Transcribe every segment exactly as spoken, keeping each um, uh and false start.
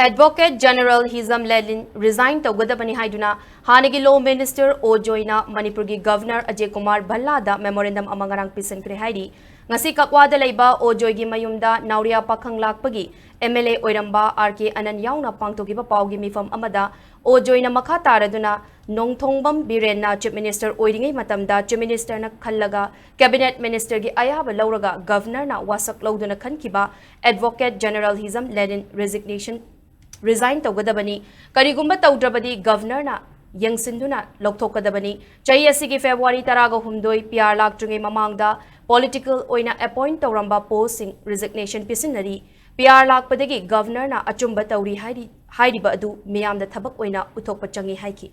Advocate General ꯍꯤꯖꯝ ꯂꯦꯂꯤꯟ resign ꯇꯧꯒꯗꯕꯅꯤ ꯍꯥꯏꯗꯨꯅ ꯍꯥꯟꯅꯒꯤ Law Minister ꯑꯣ ꯖꯣꯏꯅ ꯃꯅꯤꯄꯨꯔꯒꯤ Governor ꯑꯖꯦ ꯀꯨꯃꯥꯔ ꯚꯜꯂꯥꯗ memorandum ꯑꯃ ꯉꯔꯥꯡ ꯄꯤꯁꯤꯟꯈ꯭ꯔꯦ ꯍꯥꯏꯔꯤ꯫ ꯉꯁꯤ ꯀꯛꯋꯥꯗ ꯂꯩꯕ ꯑꯣ ꯖꯣꯏꯒꯤ ꯃꯌꯨꯝꯗ ꯅꯥꯎꯔꯤꯌꯥ ꯄꯥꯈꯪ ꯂꯥꯛꯄꯒꯤ M L A ꯑꯣꯏꯔꯝꯕ R K ꯑꯅꯟ ꯌꯥꯎꯅ ꯄꯥꯡꯊꯣꯛꯈꯤꯕ ꯄꯥꯎꯒꯤ ꯃꯤꯐꯝ ꯑꯃꯗ ꯑꯣ ꯖꯣꯏꯅ ꯃꯈꯥ ꯇꯥꯔꯗꯨꯅ ꯅꯣꯡꯊꯣꯡꯕꯝ ꯕꯤꯔꯦꯟꯅ Chief Minister ꯑꯣꯏꯔꯤꯉꯩ ꯃꯇꯝꯗ Chief Ministerꯅ ꯈꯜꯂꯒ Cabinet Ministerꯒꯤ ꯑꯌꯥꯕ ꯂꯧꯔꯒ Governorꯅ ꯋꯥꯁꯛ ꯂꯧꯗꯨꯅ ꯈꯟꯈꯤꯕ Advocate General ꯍꯤꯖꯝ ꯂꯦꯂꯤꯟ resignation, resign ꯇꯧꯒꯗꯕꯅꯤ꯫ ꯀꯔꯤꯒꯨꯝꯕ ꯇꯧꯗ꯭ꯔꯕꯗꯤ Governorꯅ ꯌꯦꯡꯁꯤꯟꯗꯨꯅ ꯂꯧꯊꯣꯛꯀꯗꯕꯅꯤ꯫ ꯆꯍꯤ ꯑꯁꯤꯒꯤ February ꯇꯔꯥꯒ ꯍꯨꯝꯗꯣꯏ P R ꯂꯥꯛꯇ꯭ꯔꯤꯉꯩ ꯃꯃꯥꯡꯗ political ꯑꯣꯏꯅ appoint ꯇꯧꯔꯝꯕ postꯁꯤꯡ resignation ꯄꯤꯁꯤꯟꯅꯔꯤ꯫ P R ꯂꯥꯛꯄꯗꯒꯤ Governorꯅ ꯑꯆꯨꯝꯕ ꯇꯧꯔꯤ ꯍꯥꯏꯔꯤ, ꯍꯥꯏꯔꯤꯕ ꯑꯗꯨ ꯃꯤꯌꯥꯝꯗ ꯊꯕꯛ ꯑꯣꯏꯅ ꯎꯠꯊꯣꯛꯄ ꯆꯪꯏ ꯍꯥꯏꯈꯤ꯫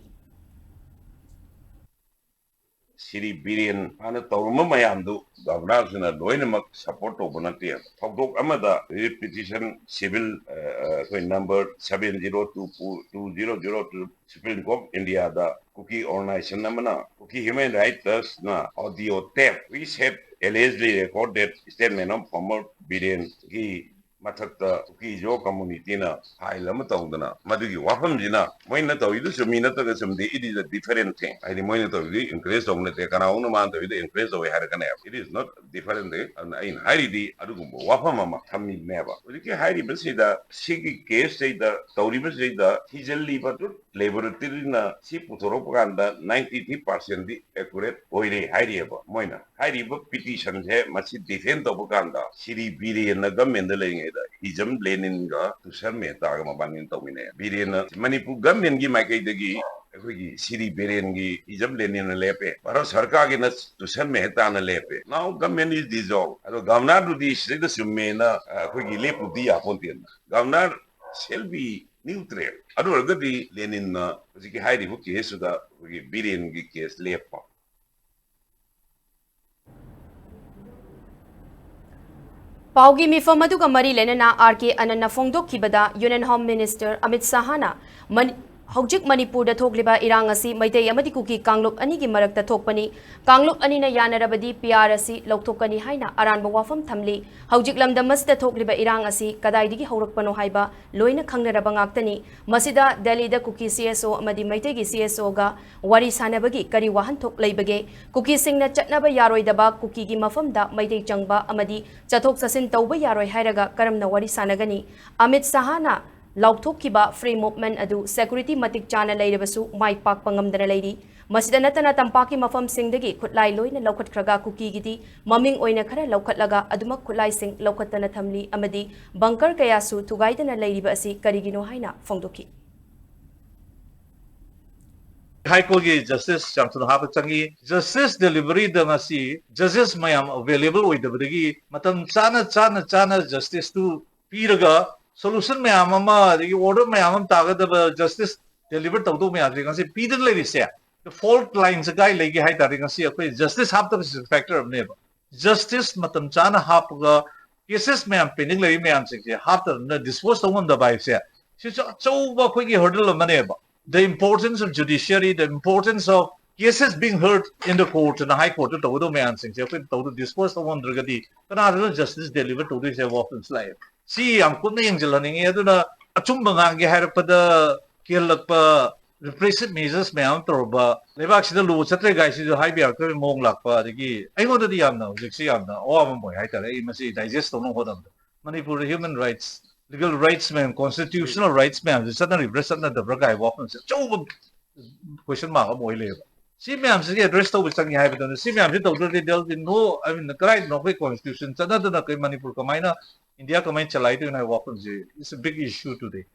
ꯁꯤꯔꯤ ꯕꯤꯔꯦꯟ ꯍꯥꯟꯅ ꯇꯧꯔꯝꯕ ꯃꯌꯥꯝꯗꯨ Governorꯁꯤꯅ ꯂꯣꯏꯅꯃꯛ support ꯇꯧꯕ ꯅꯠꯇꯦ꯫ ꯊꯧꯗꯣꯛ ꯑꯃꯗ petition civil, ꯑ, ꯑ, ꯑꯩꯈꯣꯏ number seven zero two two zero zero two Supreme Court of Indiaꯗ Kuki organization ꯑꯃꯅ, ꯀꯨꯀꯤ Human Rights Trustꯅ audio tape, "We have allegedly recorded statement of former ꯕꯤꯔꯦꯟꯒꯤ ꯃꯊꯛꯇ ꯀꯨꯀꯤ ꯖꯣ communityꯅ file ꯑꯃ ꯇꯧꯗꯅ ꯃꯗꯨꯒꯤ ꯋꯥꯐꯝꯁꯤꯅ ꯃꯣꯏꯅ ꯇꯧꯔꯤꯗꯨ ꯆꯨꯝꯃꯤ ꯅꯠꯇ꯭ꯔꯒ ꯆꯨꯝꯗꯦ, it is a different thing꯫ ꯍꯥꯏꯗꯤ ꯃꯣꯏꯅ ꯇꯧꯔꯤꯗꯨ encourage ꯇꯧꯕ ꯅꯠꯇꯦ, ꯀꯅꯥꯒꯨꯝꯕꯅ ꯃꯥꯅ ꯇꯧꯔꯤꯗꯨ encourage ꯇꯧꯋꯦ ꯍꯥꯏꯔꯛꯀꯅꯦꯕ꯫ It is not different thing꯫ ꯑꯗꯨꯅ ꯑꯩꯅ ꯍꯥꯏꯔꯤꯗꯤ ꯑꯗꯨꯒꯨꯝꯕ ꯋꯥꯐꯝ ꯑꯃ ꯊꯝꯃꯤꯕꯅꯦꯕ꯫ ꯍꯧꯖꯤꯛꯀꯤ ꯍꯥꯏꯔꯤꯕꯁꯤꯗ ꯁꯤꯒꯤ caseꯁꯤꯗ ꯇꯧꯔꯤꯕꯁꯤꯗ ꯊꯤꯖꯤꯜꯂꯤꯕ truth laboratoryꯅ ꯁꯤ ꯄꯨꯊꯣꯔꯛꯄ ꯀꯥꯟꯗ ninety three percentꯗꯤ accurate ꯑꯣꯏꯔꯦ ꯍꯥꯏꯔꯤꯑꯕ꯫ ꯃꯣꯏꯅ ꯍꯥꯏꯔꯤꯕ petitionꯁꯦ ꯃꯁꯤ defend ꯇꯧꯕ ꯀꯥꯟꯗ ꯁꯤꯔꯤ ꯕꯤꯔꯦꯟꯅ governmentꯗ ꯂꯩꯔꯤꯉꯩꯗ ꯍꯤꯖꯝ ꯂꯦꯅꯤꯟꯒ ꯇꯨꯁꯔ ꯃꯦꯍꯇꯥꯒ ꯃꯕꯥꯅꯤꯅ ꯇꯧꯃꯤꯟꯅꯩ꯫ ꯕꯤꯔꯦꯟꯅ ꯃꯅꯤꯄꯨꯔ governmentꯒꯤ ꯃꯥꯏꯀꯩꯗꯒꯤ ꯑꯩꯈꯣꯏꯒꯤ ꯁꯤꯔꯤ ꯕꯤꯔꯦꯟꯒꯤ ꯍꯤꯖꯝ ꯂꯦꯅꯤꯟꯅ ꯂꯦꯞꯄꯦ, ꯚꯥꯔꯠ ꯁꯔꯀꯥꯔꯒꯤꯅ ꯇꯨꯁꯔ ꯃꯦꯍꯇꯥꯅ ꯂꯦꯞꯄꯦ꯫ Now government is dissolved꯫ ꯑꯗꯣ Governorꯗꯨꯗꯤ ꯁꯤꯗꯩꯗ ꯆꯨꯝꯃꯦꯅ ꯑꯩꯈꯣꯏꯒꯤ ꯂꯦꯞꯄꯨꯕꯗꯤ ꯌꯥꯄꯣꯟꯇꯦꯅ꯫ Governor shall be neutral꯫ ꯑꯗꯨ ꯑꯣꯏꯔꯒꯗꯤ ꯂꯦꯅꯤꯟꯅ ꯍꯧꯖꯤꯛꯀꯤ ꯍꯥꯏꯔꯤꯕ caseꯇꯨꯗ ꯑꯩꯈꯣꯏꯒꯤ ꯕꯤꯔꯦꯟꯒꯤ case ꯂꯦꯞꯄ꯫ ꯄꯥꯎꯒꯤ ꯃꯤꯐꯝ ꯑꯗꯨꯒ ꯃꯔꯤ ꯂꯩꯅꯅ R K ꯑꯅꯟꯅ ꯐꯣꯡꯗꯣꯛꯈꯤꯕꯗ Union Home Minister ꯑꯃꯤꯠ ꯁꯥꯍꯅ ꯃꯅꯤ-, ꯍꯧꯖꯤꯛ ꯃꯅꯤꯄꯨꯔꯗ ꯊꯣꯛꯂꯤꯕ ꯏꯔꯥꯡ ꯑꯁꯤ ꯃꯩꯇꯩ ꯑꯃꯗꯤ ꯀꯨꯀꯤ ꯀꯥꯡꯂꯨꯞ ꯑꯅꯤꯒꯤ ꯃꯔꯛꯇ ꯊꯣꯛꯄꯅꯤ꯫ ꯀꯥꯡꯂꯨꯞ ꯑꯅꯤꯅ ꯌꯥꯅꯔꯕꯗꯤ ꯄꯤ ꯑꯥꯔ ꯑꯁꯤ ꯂꯧꯊꯣꯛꯀꯅꯤ ꯍꯥꯏꯅ ꯑꯔꯥꯟꯕ ꯋꯥꯐꯝ ꯊꯝꯂꯤ꯫ ꯍꯧꯖꯤꯛ ꯂꯝꯗꯝ ꯑꯁꯤꯗ ꯊꯣꯛꯂꯤꯕ ꯏꯔꯥꯡ ꯑꯁꯤ ꯀꯗꯥꯏꯗꯒꯤ ꯍꯧꯔꯛꯄꯅꯣ ꯍꯥꯏꯕ ꯂꯣꯏꯅ ꯈꯪꯅꯔꯕ ꯉꯥꯛꯇꯅꯤ꯫ ꯃꯁꯤꯗ ꯗꯦꯜꯂꯤꯗ ꯀꯨꯀꯤ ꯁꯤ ꯑꯦꯁ ꯑꯣ ꯑꯃꯗꯤ ꯃꯩꯇꯩꯒꯤ ꯁꯤ ꯑꯦꯁ ꯑꯣꯒ ꯋꯥꯔꯤ ꯁꯥꯅꯕꯒꯤ ꯀꯔꯤ ꯋꯥꯍꯟꯊꯣꯛ ꯂꯩꯕꯒꯦ? ꯀꯨꯀꯤꯁꯤꯡꯅ ꯆꯠꯅꯕ ꯌꯥꯔꯣꯏꯗꯕ ꯀꯨꯀꯤꯒꯤ ꯃꯐꯝꯗ ꯃꯩꯇꯩ ꯆꯪꯕ ꯑꯃꯗꯤ ꯆꯠꯊꯣꯛ ꯆꯠꯁꯤꯟ ꯇꯧꯕ ꯌꯥꯔꯣꯏ ꯍꯥꯏꯔꯒ ꯀꯔꯝꯅ ꯋꯥꯔꯤ ꯁꯥꯅꯒꯅꯤ? ꯑꯃꯤꯠ ꯁꯍꯥꯅ ꯂꯥꯎꯊꯣꯛꯈꯤꯕ ꯐ꯭ꯔꯤ ꯃꯨꯚꯃꯦꯟꯠ ꯑꯗꯨ ꯁꯦꯀ꯭ꯌꯨꯔꯤꯇꯤ ꯃꯇꯤꯛ ꯆꯥꯅ ꯂꯩꯔꯕꯁꯨ ꯃꯥꯏ ꯄꯥꯛꯄ ꯉꯝꯗꯅ ꯂꯩꯔꯤ꯫ ꯃꯁꯤꯗ ꯅꯠꯇꯅ ꯇꯝꯄꯥꯛꯀꯤ ꯃꯐꯝꯁꯤꯡꯗꯒꯤ ꯈꯨꯠꯂꯥꯏ ꯂꯣꯏꯅ ꯂꯧꯈꯠꯈ꯭ꯔꯒ ꯀꯨꯀꯤꯒꯤꯗꯤ ꯃꯃꯤꯡ ꯑꯣꯏꯅ ꯈꯔ ꯂꯧꯈꯠꯂꯒ ꯑꯗꯨꯃꯛ ꯈꯨꯠꯂꯥꯏꯁꯤꯡ ꯂꯧꯈꯠꯇꯅ ꯊꯝꯂꯤ ꯑꯃꯗꯤ ꯕꯪꯀꯔ ꯀꯌꯥꯁꯨ ꯊꯨꯒꯥꯏꯗꯅ ꯂꯩꯔꯤꯕ ꯑꯁꯤ ꯀꯔꯤꯒꯤꯅꯣ ꯍꯥꯏꯅ ꯐꯣꯡꯗꯣꯛꯈꯤ꯫ ꯍꯥꯏ ꯀꯣꯔꯠꯀꯤ ꯖꯁꯇꯤꯁ ꯌꯥꯝ ꯊꯨꯅ ꯍꯥꯞꯄ ꯆꯪꯉꯤ꯫ ꯖꯁꯇꯤꯁ ꯗꯦꯂꯤꯚꯔꯤꯗ ꯉꯁꯤ ꯖꯁꯇꯤꯁ ꯃꯌꯥꯝ ꯑꯦꯚꯦꯂꯦꯕꯜ ꯑꯣꯏꯗꯕꯗꯒꯤ ꯃꯇꯝ ꯆꯥꯅ ꯆꯥꯅ ꯆꯥꯅ ꯖꯁꯇꯤꯁꯇꯨ ꯄꯤꯔꯒ ꯁꯣꯂꯨꯁꯟ ꯃꯌꯥꯝ ꯑꯃ ꯑꯗꯒꯤ ꯑꯣꯔꯗꯔ ꯃꯌꯥꯝ ꯑꯃ ꯇꯥꯒꯗꯕ ꯖꯁꯇꯤꯁ ꯗꯦꯂꯤꯚꯔ ꯇꯧꯗꯧ ꯃꯌꯥꯝꯁꯦ ꯉꯁꯤ ꯄꯤꯗꯅ ꯂꯩꯔꯤꯁꯦ꯫ ꯐꯣꯜꯠ ꯂꯥꯏꯟꯁꯦ ꯀꯥꯏ ꯂꯩꯒꯦ ꯍꯥꯏ ꯇꯥꯔꯗꯤ ꯉꯁꯤ ꯑꯩꯈꯣꯏ ꯖꯁꯇꯤꯁ ꯍꯥꯞꯇꯕꯁꯤꯁꯨ ꯐꯦꯛꯇꯔ ꯑꯃꯅꯦꯕ꯫ ꯖꯁꯇꯤꯁ ꯃꯇꯝ ꯆꯥꯅ ꯍꯥꯞꯄꯒ ꯀꯦꯁꯦꯁ ꯃꯌꯥꯝ ꯄꯦꯟꯗꯤꯡ ꯂꯩꯔꯤ ꯃꯌꯥꯝꯁꯤꯡꯁꯦ ꯍꯥꯞꯇꯗꯅ ꯗꯤꯁꯄꯣꯖ ꯇꯧ ꯉꯝꯗꯕ ꯍꯥꯏꯕꯁꯦ ꯁꯤꯁꯨ ꯑꯆꯧꯕ ꯑꯩꯈꯣꯏꯒꯤ ꯍꯔꯗꯜ ꯑꯃꯅꯦꯕ꯫ The importance of judiciary, the importance of cases being heard in the court ꯑꯅ ꯍꯥꯏ ꯀꯣꯔꯠꯇ ꯇꯧꯒꯗꯧꯕ ꯃꯌꯥꯝꯁꯤꯡꯁꯦ ꯑꯩꯈꯣꯏ ꯇꯧꯗ ꯗꯤꯁꯄꯣꯖ ꯇꯧ ꯉꯝꯗ꯭ꯔꯒꯗꯤ ꯀꯅꯥꯗꯅ ꯖꯁꯇꯤꯁ ꯗꯦꯂꯤꯚꯔ ꯇꯧꯗꯣꯏꯁꯦ ꯍꯥꯏꯕ ꯋꯥꯐꯝꯁꯨ ꯂꯥꯛꯑꯦ꯫ ꯁꯤ ꯌꯥꯝ ꯀꯨꯞꯅ ꯌꯦꯡꯁꯤꯜꯍꯟꯅꯤꯡꯉꯤ꯫ ꯑꯗꯨꯅ ꯑꯆꯨꯝꯕ ꯉꯥꯡꯒꯦ ꯍꯥꯏꯔꯛꯄꯗ ꯀꯦꯜꯂꯛꯄ ꯔꯤꯄ꯭ꯔꯦꯁꯤꯞ ꯃꯦꯖꯔꯁ ꯃꯌꯥꯝ ꯑꯃ ꯇꯧꯔꯕ ꯂꯩꯕꯥꯛꯁꯤꯗ ꯂꯣ ꯆꯠꯇ꯭ꯔꯦ ꯒꯥꯏꯁꯤꯁꯨ ꯍꯥꯏꯕ ꯌꯥꯔꯛꯇꯕꯒꯤ ꯃꯑꯣꯡ ꯂꯥꯛꯄ, ꯑꯗꯒꯤ ꯑꯩꯉꯣꯟꯗꯗꯤ ꯌꯥꯝꯅ ꯍꯧꯖꯤꯛꯁꯤ ꯌꯥꯝꯅ ꯑꯋꯥꯕ ꯑꯃ ꯑꯣꯏ ꯍꯥꯏꯇꯥꯔꯦ꯫ ꯑꯩ ꯃꯁꯤ ꯗꯥꯏꯖꯦꯁ ꯇꯧꯅꯕ ꯍꯣꯠꯅꯕꯗ ꯃꯅꯤꯄꯨꯔꯗ ꯍ꯭ꯌꯨꯃꯦꯟ ꯔꯥꯏꯠꯁ, ꯂꯤꯒꯦꯜ ꯔꯥꯏꯠꯁ ꯃꯌꯥꯝ, ꯀꯣꯟꯁꯇꯤꯇ꯭ꯌꯨꯁꯅꯦꯜ ꯔꯥꯏꯠꯁ ꯃꯌꯥꯝꯁꯦ ꯆꯠꯅꯔꯤꯕ꯭ꯔꯥ ꯆꯠꯅꯗꯕ꯭ꯔꯥ ꯀꯥꯏꯕ ꯋꯥꯐꯝꯁꯦ ꯑꯆꯧꯕ ꯀꯣꯏꯁꯟ ꯃꯥꯔꯛ ꯑꯃ ꯑꯣꯏ ꯂꯩꯌꯦꯕ꯫ ꯁꯤ ꯃꯌꯥꯝꯁꯤꯒꯤ ꯑꯦꯗ꯭ꯔꯦꯁ ꯇꯧꯕ ꯆꯪꯉꯤ ꯍꯥꯏꯕꯗꯨꯅ ꯁꯤ ꯃꯌꯥꯝꯁꯤ ꯇꯧꯗ꯭ꯔꯗꯤ there will be no, I mean, ꯀꯗꯥꯏꯗꯅꯣ ꯑꯩꯈꯣꯏ ꯀꯣꯟꯁꯇꯤꯇ꯭ꯌꯨꯁꯟ ꯆꯠꯅꯗꯅ ꯑꯩꯈꯣꯏ ꯃꯅꯤꯄꯨꯔ ꯀꯃꯥꯏꯅ ꯏꯟꯗꯤꯌꯥ ꯀꯃꯥꯏꯅ ꯆꯂꯥꯏꯗꯣꯏꯅꯣ ꯍꯥꯏꯕ ꯋꯥꯐꯝꯁꯤ is a big issue today꯫